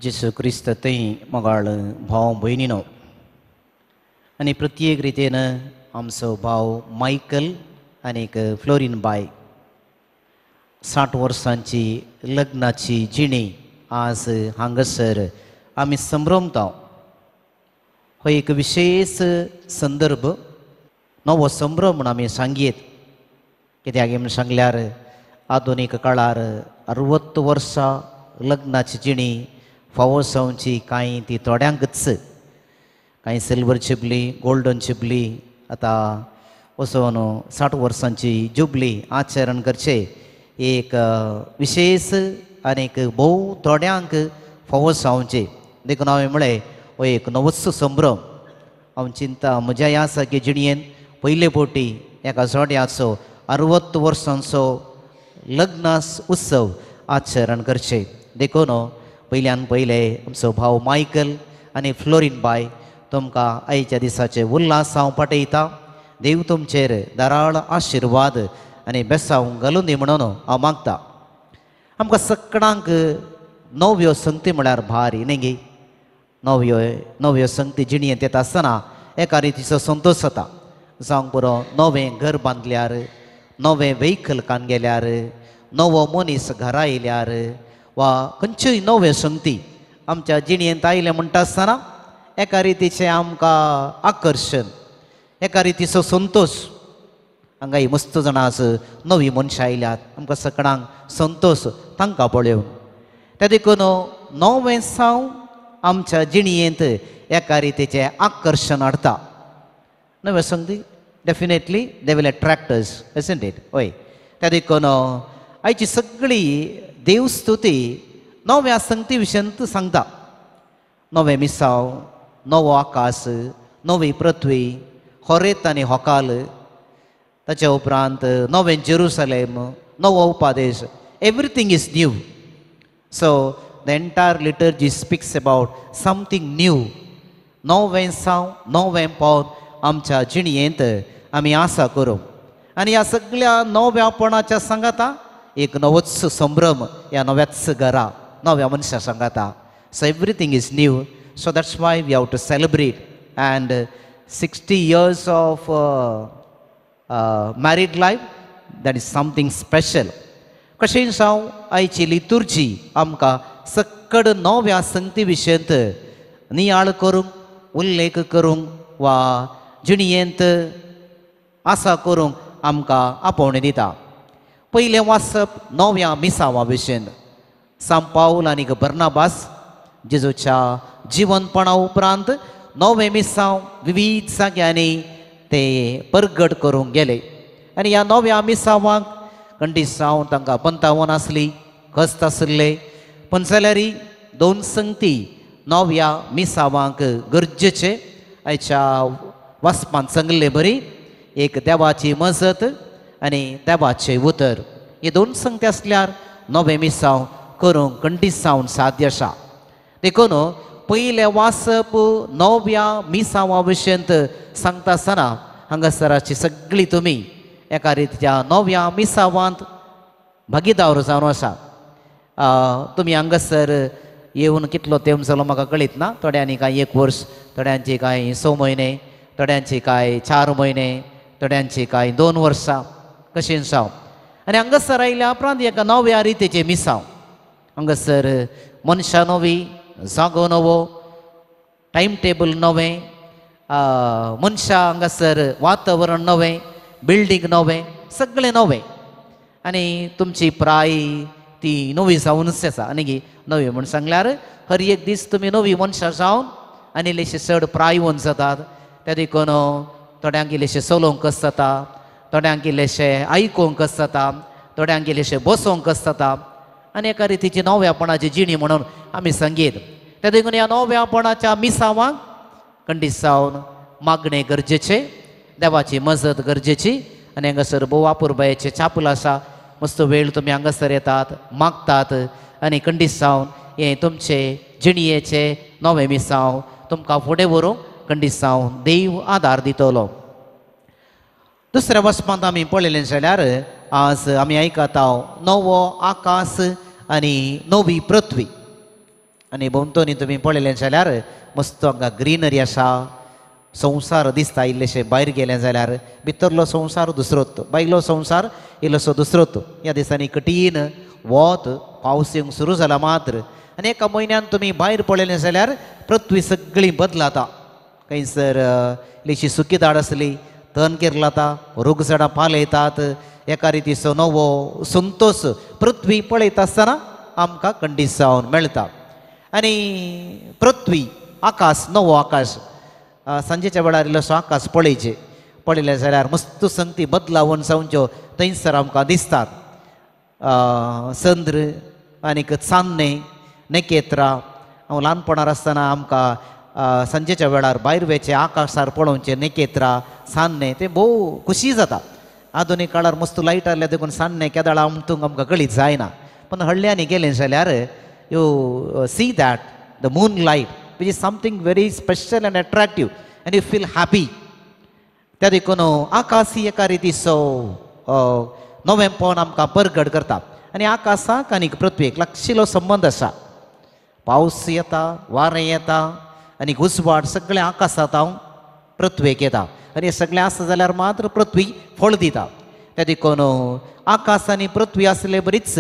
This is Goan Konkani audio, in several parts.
जेजू क्रिस्त थंय मोगाळ भाव भयणीनो आनी प्रत्येक रितीन आमचो भाव मायकल आनीक फ्लोरीन बाय 60 वर्सांची लग्नाची जिणी आज हांगासर आमी संभ्रमता. हो एक विशेष संदर्भ, नवो संभ्रम म्हूण आमी सांगयेत. कित्याक म्हूण सांगल्यार आधुनीक काळार 60 वर्सां लग्नाची जिणी फावो जावची कांय ती थोड्यांकच, कांय सिल्वर जुबली, गोल्डन जुबली, आतां वचून 60 वर्सांची जुबली आचरण करचें एक विशेष आनीक भोव थोड्यांक फावो जावचें. देखून हांवें म्हळें हो एक नवोच संभ्रम. हांव चिंता म्हज्या ह्या सारके जिणयेन पयले फावटी एका जोड्याचो 60 वर्सांचो लग्ना उत्सव आचरण करचें. देखून पयल्यान पयले आमचो भाव मायकल आनी फ्लोरीन बाय तुमकां आयच्या दिसाचे उल्हास हांव पाठयता. देव तुमचेर धाराळ आशिर्वाद आनी बेसांव घालून दी म्हणून हांव मागता. आमकां सगळ्यांक नव्यो संगती म्हळ्यार भारी न्ही गे. नव्यो नव्यो संगती जिणयेंत येता आसतना एका रितीचो संतोश जाता. जावंक पुरो नवें घर बांदल्यार, नवें व्हेकल कान गेल्यार, नवो मनीस घरा येयल्यार वा खंयच्योय नव्यो संगती आमच्या जिणयेंत आयलें म्हणटा आसतना एका रितीचें आमकां आकर्शण, एका रितीचो संतोश. हांगा ही मस्त जाणां आज नवी मनशां आयल्यात, आमकां सगळ्यांक संतोश तांकां पळोवन. त्या देखून नवें साव आमच्या जिणयेंत एका रितीचें आकर्शण हाडटा. नव्यो संगती definitely they will attract us, isn't it? हय. त्या देखून आयची सगळी देवस्तुती नव्या संगती विशयांत सांगता. नवें मिसांव, नवो आकाश, नवी पृथ्वी, होरेत आनी होकाल, ताच्या उपरांत नवें जेरुसलेम, नवो उपादेश. Everything is new. So the entire liturgy speaks about something new. नवें साव, नवें पावन आमच्या जिणयेंत आमी आसा करूं. आनी ह्या सगळ्या नव्यापणाच्या सांगाता एक नवोच संभ्रम ह्या नव्याच घरा नव्या मनशां सांगाता. So everything is new. So that's why we have to celebrate. And 60 years of married life, that is something special. कशें जावं आयची लितुर्जी आमकां सक्कड नव्या संगती विशयांत नियाळ करूंक, उल्लेख करूंक वा जिणयेंत आसा करूंक आमकां आपोवणें दिता. पयलें वाचप नव्या मिसांवा विशयन. सांत पावल आनी बर्नाबास जेजूच्या जिवनपणा उपरांत नवें मिसांव विवीध जाग्यांनी ते परगट करूंक गेले. आनी ह्या नव्या मिसांवांक कंडिसांव तांकां पंतावन आसली, कस्त आसले, पूण जाल्यार दोन संगती नव्या मिसांवांक गरजेचे आयच्या वाचपांत सांगले बरी, एक देवाची मजत आनी देवाचें उतर. हे दोन संगती आसल्यार नवें मिसांव करूंक कंडिसांव साध्य आसा. देखून पयलें वाचप नव्या मिसांवा विशयंत सांगता आसतना हांगासराची सगळी तुमी एका रितीच्या नव्या मिसांवांत भागीदार जावन आसा. तुमी हांगासर येवन कितलो तेंप जालो म्हाका कळीत ना. थोड्यांनी कांय 1 वर्स, थोड्यांची कांय 6 म्हयने, थोड्यांची कांय 4 म्हयने, थोड्यांची कांय 2 वर्सां कशें जावं. आनी हांगासर आयल्या उपरांत एका नव्या रितीचें मिसांव, हांगासर मनशां नवी, जागो नवो, टायम टेबल नवें, मनशां हांगासर वातावरण नवें, बिल्डींग नवें, सगळें नवें. आनी तुमची प्राय ती नवी जावनच आसा. आनी नवी म्हूण सांगल्यार हर एक दीस तुमी नवी मनशां जावन आनी इल्लेशे चड प्रायवन जातात. त्या देखून थोड्यांक इल्लेशें चलोवंक कस जाता, थोड्यांक इल्लेशें आयकूंक कस जाता, थोड्यांक इल्लेशें बसोवंक कस जाता. आनी एका रितीची नव्यापणाची जिणी म्हणून आमी सांगीत. त्या देखून ह्या नव्यापणाच्या मिसांवांक कंडिसावन मागणें गरजेचें, देवाची मजत गरजेची. आनी हांगासर भोव आपुरबायेचें चापल आसा. मस्त वेळ तुमी हांगासर येतात, मागतात आनी कंडिसावन हें तुमचे जिणयेचें नवें मिसांव तुमकां फुडें व्हरूंक कंडिसांव देव आदार दितलो. दुसऱ्या वचपांत आमी पळयलें जाल्यार आज आमी आयकता नवो आकाश आनी नवी पृथ्वी. आनी भोंवतणी तुमी पळयलें जाल्यार मस्त हांगा ग्रिनरी आसा. संवसार दिसता इल्लेशें भायर गेलें जाल्यार भितरलो संवसार दुसरोच, भायलो संवसार इल्लोसो दुसरोच. ह्या दिसांनी कठीण वत पावस येवंक सुरू जाला मात्र आनी एका म्हयन्यान तुमी भायर पळयलें जाल्यार पृथ्वी सगळी बदलाता. खंयसर इल्लीशी सुकी दाड आसली तण केरलाता, रूख झाडां पालयतात, एका रितीचो नवो संतोश पृथ्वी पळयता आसतना आमकां कंडीसावन मेळटा. आनी पृथ्वी आकाश नवो आकाश सांजेच्या वेळार इल्लोसो आकाश पळयचें, पळयलें जाल्यार मस्त संगती बदलावन जावच्यो थंयसर आमकां दिसतात. चंद्र आनीक चान्नें नखेत्रां. हांव ल्हानपणार आसतना आमकां सांजेच्या वेळार भायर वयचें आकाशार पळोवचें नखेत्रां चान्नें तें भोव खुशी जाता. आधुनीक काळार मस्त लायट आसल्या देखून चान्नें केदळा आमतूंक आमकां कळीत जायना, पूण हळ्ळ्यांनी गेलें जाल्यार you see that the moon light which is something very special and attractive and you feel happy. त्या देखून आकाश ही एका रितीचो नवेंपण आमकां परगट करता. आनी आकाशाक आनी पृथ्वेक लागशिल्लो संबंद आसा. पावस येता, वारें येता आनी उजवाड सगळें आकाशांत हांव पृथ्वेक येता आनी सगळें आसा जाल्यार मात्र पृथ्वी फळ दिता. त्या देखून आकाश आनी पृथ्वी आसले बरीच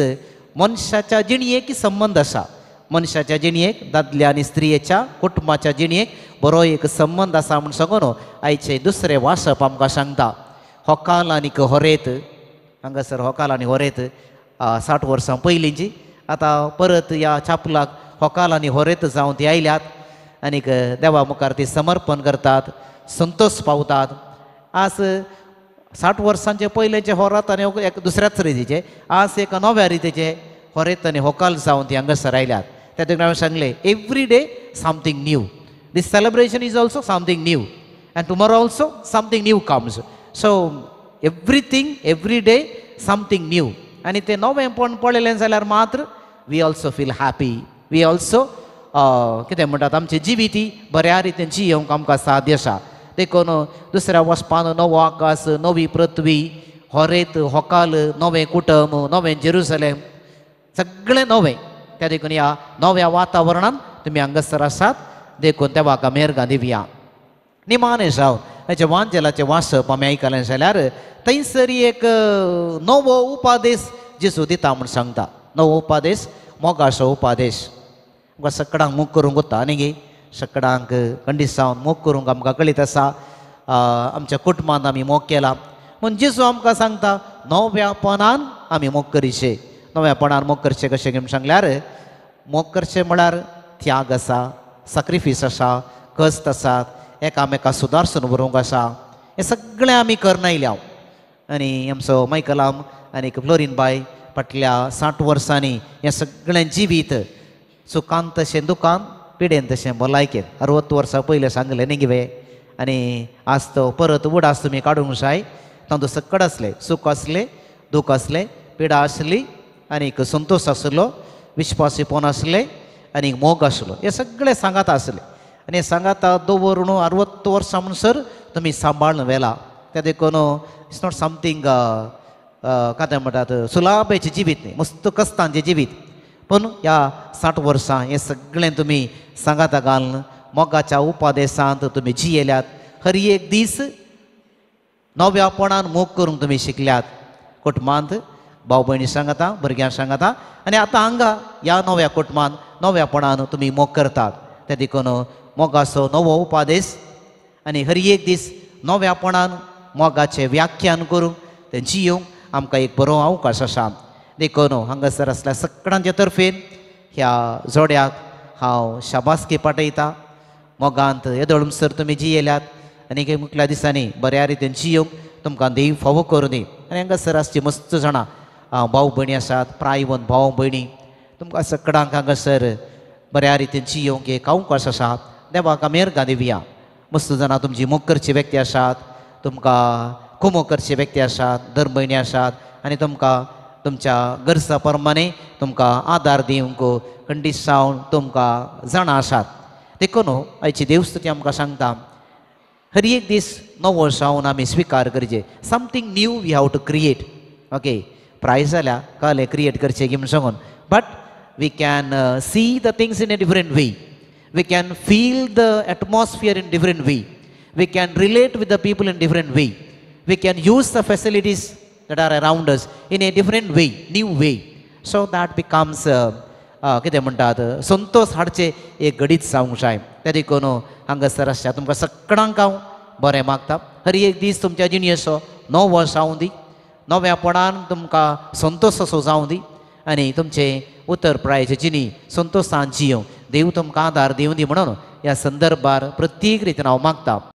मनशाच्या जिणयेक संबंद आसा. मनशाच्या जिणयेक दादल्या आनी स्त्रियेच्या कुटुंबाच्या जिणयेक बरो एक संबंद आसा म्हूण सांगून आयचें दुसरें वाचप आमकां सांगता. होकाल आनीक होरेत, हांगासर होकाल आनी होरेत 60 वर्सां पयलींची, आतां परत ह्या छापलाक होकाल आनी होरेत जावन ती आयल्यात आनीक देवा मुखार ती समर्पण करतात, संतोश पावतात. आज 60 वर्सांचे पयलेचे होरात आनी एक दुसऱ्याच रितीचे, आज एका नव्या रितीचे होरेत आनी होकाल जावन ती हांगासर आयल्यात. त्या देखून हांवें सांगलें every day something new, this celebration is also something new and tomorrow also something new comes. So everything every day something new. आनी तें नवेंपण पळयलें जाल्यार मात्र we also feel happy, we also कितें म्हणटात आमचें जिवीत बऱ्या रितीन जियोवंक आमकां साध्य आसा. देखून दुसऱ्या वचपान नवो आकाश, नवी पृथ्वी, होरेत होकाल, नवें कुटुंब, नवें जेरुसलेम, सगळें नवें. त्या देखून ह्या नव्या वातावरणान तुमी हांगासर आसात देखून देवाक मेरगां दिवया. निमाणें जावन हाचें वांजेलाचें वाचप आमी आयकलें जाल्यार थंयसर एक नवो उपादेश जेजू दिता म्हूण सांगता. नवो उपादेश, मोगाचो उपादेश. आमकां सकडांक मोग करूंक वता न्ही गे, सकडांक कंडिसावन मोग करूंक आमकां कळीत आसा. आमच्या कुटुंबांत आमी मोग केला म्हूण जेजू आमकां सांगता नव्यापणान आमी मोग करचें. नव्यापणान मोग करचें कशें म्हूण सांगल्यार मोग करचें म्हळ्यार त्याग आसा, साक्रिफीस आसा, कश्ट आसात, एकामेका सुदारसून व्हरूंक आसा. हें सगळें आमी करून आयल्या. आनी आमचो मायकलाम आनी फ्लोरीन बाय फाटल्या 60 वर्सांनी हें सगळें जिवीत सुखान तशें दुखान, पिडेन तशें भलायकेन. 60 वर्सां पयलें सांगलें न्ही गे, आनी आज तो परत उडास तुमी काडूंक जाय. तातूंत सकड आसलें, सूख आसलें, दूख आसलें, पिडा आसली आनीक संतोश आसलो, विश्वासीपण आसलें आनी मोग आसलो. हें सगळें सांगात आसलें आनी सांगाता दवरून 60 वर्सां म्हणसर तुमी सांबाळून व्हेला. त्या देखून it's not something कितें म्हणटात सुलाभेचें जिवीत न्ही, मस्त कश्टांचें जिवीत. पूण ह्या 60 वर्सां हें सगळें तुमी सांगाता घालून मोगाच्या उपादेशांत तुमी जियेल्यात. हर एक दीस नव्यापणान मोग करूंक तुमी शिकल्यात. कुटुंबांत भाव भयणी सांगाता, भुरग्यां सांगाता आनी आतां हांगा ह्या नव्या कुटुंबांत नव्यापणान तुमी मोग करतात. त्या देखून मोगाचो नवो उपादेश आनी हर एक दीस नव्यापणान मोगाचें व्याख्यान करूंक तें जियोवंक आमकां एक बरो अवकाश आसा. देखून हांगासर आसल्या सगळ्यांचे तर्फेन ह्या जोड्याक हांव शाबासकी पाठयता. मोगांत येदोळसर तुमी जियेल्यात आनी मुखल्या दिसांनी बऱ्या रितीन जियोवंक तुमकां देव फावो करूं दी. आनी हांगासर आसची मस्त जाणां भाव भयणी आसात, प्रायवंत भाव भयणी, तुमकां सगळ्यांक हांगासर बऱ्या रितीन जियोवंक एक अवकाश आसा. देवाक मेरगां दिवया. मस्त जाणां तुमची मोग करची व्यक्ती आसात, तुमकां कुमो करचे व्यक्ती आसात, दर म्हयने आसात आनी तुमकां तुमच्या गरजा प्रमाणे तुमकां आदार दिवंक कंडिसावन तुमकां जाणां आसात. देखून आयची देवस्तुती आमकां सांगता हर एक दीस नवो जावन आमी स्विकार करचें. Something new we have to create. Okay, प्राय जाल्या कळ्ळें क्रिएट करचें की म्हूण सांगून, but We can see the things in a different way, we can feel the atmosphere in different way, we can relate with the people in different way, we can use the facilities that are around us in a different way, new way. So that becomes कितें म्हणटात संतोश हाडचें एक घडीत जावंक जाय. ते देखून हांगासर आसच्या तुमकां सगळ्यांक हांव बरें मागता. हर एक दीस तुमच्या जिणेचो नवो जावं दी, नव्यापणान तुमकां संतोश असो जावं दी आनी तुमचें उतर प्रायचे जिणी संतोशान जियों देव तुमकां आदार दिवं दी म्हणून ह्या संदर्भार प्रत्येक रितीन हांव मागता.